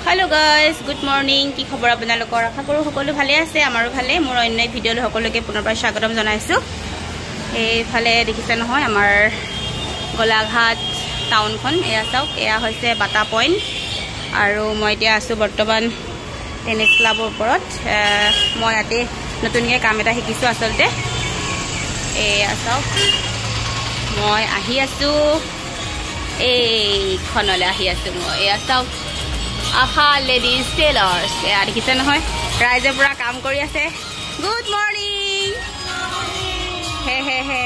Hello' guys, good morning. কি খবৰ আপোনালোকৰ? আশা কৰোঁ সকলো ভালে আছে, আমাৰো ভালে। মোৰ অন্য এক ভিডিঅ'লৈ সকলোকে পুনৰবাৰ স্বাগতম জনাইছোঁ। এইফালে দেখিছে নহয় আমাৰ গোলাঘাট টাউনখন, এয়া চাওক, এয়া হৈছে বাটা পইণ্ট। আৰু মই এতিয়া আছোঁ বৰ্তমান টেনিছ ক্লাবৰ ওপৰত। মই ইয়াতে নতুনকৈ কাম এটা শিকিছোঁ আচলতে। এয়া চাওক, মই আহি আছোঁ, এইখনলৈ আহি আছোঁ মই। এয়া চাওক, আশা লেডিজ টেইলাৰ্ছ। এয়া দেখিছে নহয়, ৰাইজে পুৰা কাম কৰি আছে। Good morning. হে হে হে,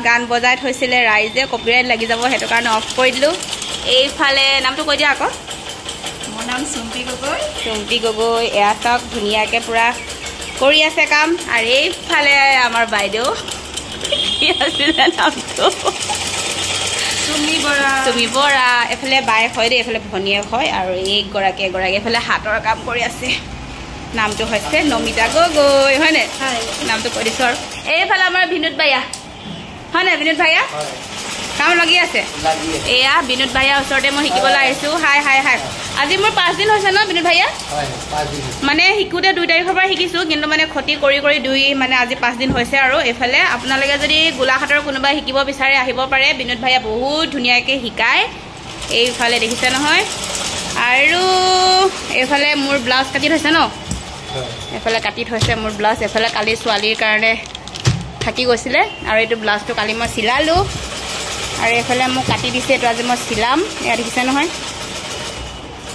গান বজাই থৈছিলে ৰাইজে, কপিৰাইট লাগি যাব, সেইটো কাৰণে অফ কৰি দিলোঁ। এইফালে নামটো কৈ দিয়া আকৌ। মোৰ নাম চুম্পী গগৈ। চুম্পী গগৈ। এয়া চাওক, ধুনীয়াকৈ পুৰা কৰি আছে কাম। আৰু এইফালে আমাৰ বাইদেউ, কি আছিলে নামটো? চুমি বৰা। চুমি বৰা। এইফালে বায়েক হয় দেই, এইফালে ভনীয়েক হয়। আৰু এইগৰাকী এগৰাকী এইফালে হাতৰ কাম কৰি আছে। নামটো হৈছে নমিতা গগৈ, হয়নে? নামটো কৈ দিছোঁ। আৰু এইফালে আমাৰ বিনোদ ভাইয়া, হয়নে বিনোদ ভাইয়া? কাম লাগি আছে। এয়া বিনোদ ভাইয়াৰ ওচৰতে মই শিকিবলৈ আহিছোঁ। হাই হাই হাই। আজি মোৰ 5 দিন হৈছে ন বিনোদ ভাইয়া? মানে শিকোঁতে 2 তাৰিখৰ পৰা শিকিছোঁ, কিন্তু মানে খতি কৰি কৰি দুই মানে আজি 5 দিন হৈছে। আৰু এইফালে আপোনালোকে যদি গোলাঘাটৰ কোনোবাই শিকিব বিচাৰে আহিব পাৰে। বিনোদ ভাইয়া বহুত ধুনীয়াকৈ শিকায়। এইফালে দেখিছে নহয়। আৰু এইফালে মোৰ ব্লাউজ কাটি থৈছে ন, এইফালে কাটি থৈছে মোৰ ব্লাউজ। এইফালে কালি ছোৱালীৰ কাৰণে থাকি গৈছিলে, আৰু এইটো ব্লাউজটো কালি মই চিলালোঁ। আৰু এইফালে মোক কাটি দিছে, এইটো আজি মই চিলাম। এয়া দেখিছে নহয়।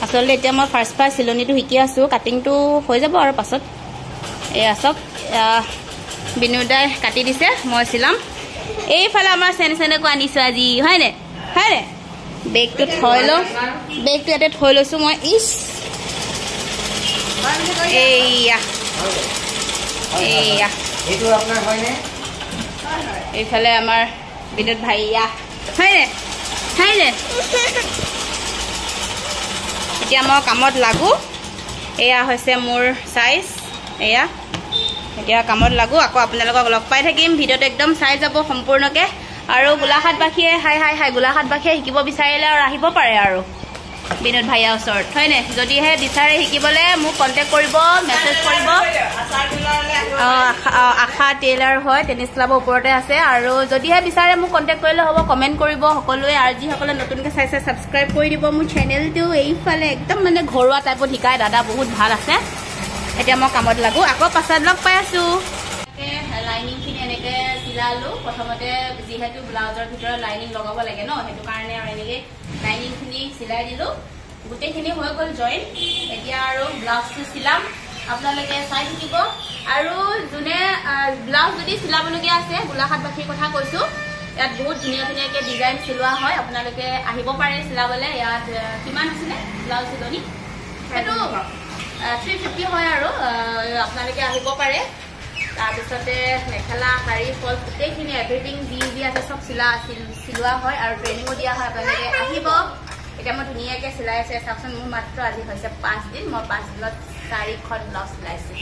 আচলতে এতিয়া মই ফাৰ্ষ্ট ফাৰ্ষ্ট চিলনিটো শিকি আছোঁ, কাটিংটো হৈ যাব আৰু পাছত। এয়া চাওক, বিনোদাই কাটি দিছে, মই চিলাম। এইফালে আমাৰ চেনচেনকো আনিছোঁ আজি, হয়নে? হয়নে? বেগটো থৈ লওঁ, বেগটো ইয়াতে থৈ লৈছোঁ মই। ইচ, এইয়া এইয়া, এইফালে আমাৰ বিনোদ ভাইয়া, হয়নে? হয়নে? এতিয়া মই কামত লাগো। এয়া হৈছে মোৰ চাইজ। এয়া এতিয়া কামত লাগো, আকৌ আপোনালোকক লগ পাই থাকিম। ভিডিঅ'টো একদম চাই যাব সম্পূৰ্ণকৈ। আৰু গোলাঘাটবাসীয়ে হাই হাই হাই, গোলাঘাটবাসীয়ে শিকিব বিচাৰিলে আৰু আহিব পাৰে আৰু বিনোদ ভাইয়াৰ ওচৰত, হয়নে? যদিহে বিচাৰে শিকিবলৈ মোক কণ্টেক্ট কৰিব, মেছেজ কৰিব। আশা টেইলাৰ হয়, টেনিছ ক্লাবৰ ওপৰতে আছে। আৰু যদিহে বিচাৰে মোক কণ্টেক্ট কৰিলে হ'ব, কমেণ্ট কৰিব সকলোৱে। আৰু যিসকলে নতুনকৈ চাইছে ছাবস্ক্ৰাইব কৰি দিব মোৰ চেনেলটো। এইফালে একদম মানে ঘৰুৱা টাইপত শিকায় দাদা, বহুত ভাল আছে। এতিয়া মই কামত লাগো, আকৌ পাছত লগ পাই আছোঁ। লাইনিংখিনি এনেকৈ চিলালোঁ প্ৰথমতে, যিহেতু ব্লাউজৰ ভিতৰত লাইনিং লগাব লাগে ন, সেইটো কাৰণে আৰু এনেকৈ লাইনিংখিনি চিলাই দিলোঁ। গোটেইখিনি হৈ গ'ল জইন। এতিয়া আৰু ব্লাউজটো চিলাম, আপোনালোকে চাই থাকিব। আৰু যোনে ব্লাউজ যদি চিলাবলগীয়া আছে, গোলাঘাটবাসীৰ কথা কৈছোঁ, ইয়াত বহুত ধুনীয়া ধুনীয়াকৈ ডিজাইন চিলোৱা হয়, আপোনালোকে আহিব পাৰে চিলাবলৈ। ইয়াত কিমান আছিলে ব্লাউজ চিলনি? সেইটো 350 হয়। আৰু আপোনালোকে আহিব পাৰে। তাৰপিছতে মেখেলা, শাৰী, ফল গোটেইখিনি এভৰিথিং যি যি আছে চব চিলোৱা হয় আৰু ট্ৰেইনিঙো দিয়া হয়। আপোনালোকে আহিব। এতিয়া মই ধুনীয়াকৈ চিলাই আছে, চাওকচোন। মোৰ মাত্ৰ আজি হৈছে 5 দিন, মই 5 দিনত 4খন ব্লাউজ চিলাইছোঁ।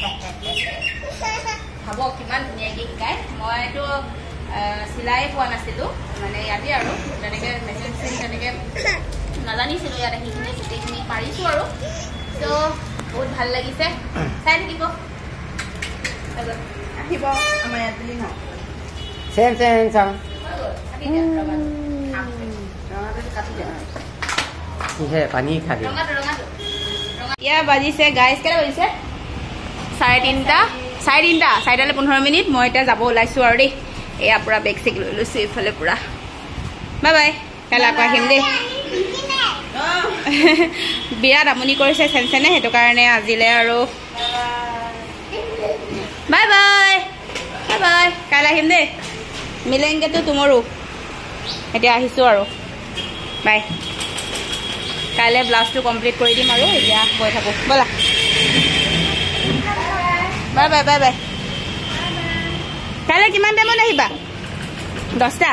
ভাবক কিমান ধুনীয়াকৈ শিকায়। মইতো চিলাই পোৱা নাছিলোঁ মানে ইয়াতে, আৰু তেনেকৈ মেচিন চেচিন তেনেকৈ নাজানিছিলোঁ। ইয়াত আহি কিনে গোটেইখিনি পাৰিছোঁ আৰু। ত' বহুত ভাল লাগিছে, চাই থাকিব, আহিব আমাৰ ইয়াত বুলি ন। চেম চেম চাওঁ, পানী খাবি। এতিয়া বাজিছে গাইজ, কেইটা বাজিছে? 3:30, 3:30, 4:15। মই এতিয়া যাব ওলাইছোঁ আৰু দেই। এয়া পূৰা বেগ চেগ লৈ লৈছোঁ এইফালে পূৰা। বাই বাই, কাইলৈ আকৌ আহিম দেই। বিৰাট আমনি কৰিছে চেনচেনে, সেইটো কাৰণে আজিলৈ আৰু বাই বাই, বাই বাই, কাইলৈ আহিম দেই। মিলেংগেতো তোমাৰো। এতিয়া আহিছোঁ আৰু, বাই। কাইলৈ ব্লাউজটো কমপ্লিট কৰি দিম আৰু। এতিয়া গৈ থাকোঁ, ব'লা। Bye bye, bye bye. কাইলৈ কিমান টাইমত আহিবা? 10টা?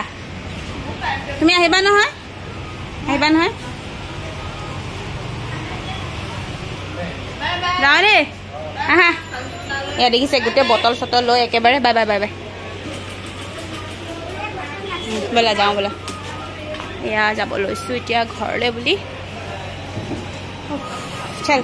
তুমি আহিবা নহয়? আহিবা নহয়? যাওঁ দেই, আহা। এয়া দেখিছে গোটেই বটল চটল লৈ একেবাৰে। বাই বাই, বাই বাই, ব'লা যাওঁ ব'লা। এয়া যাব লৈছোঁ এতিয়া ঘৰলৈ বুলি। চল।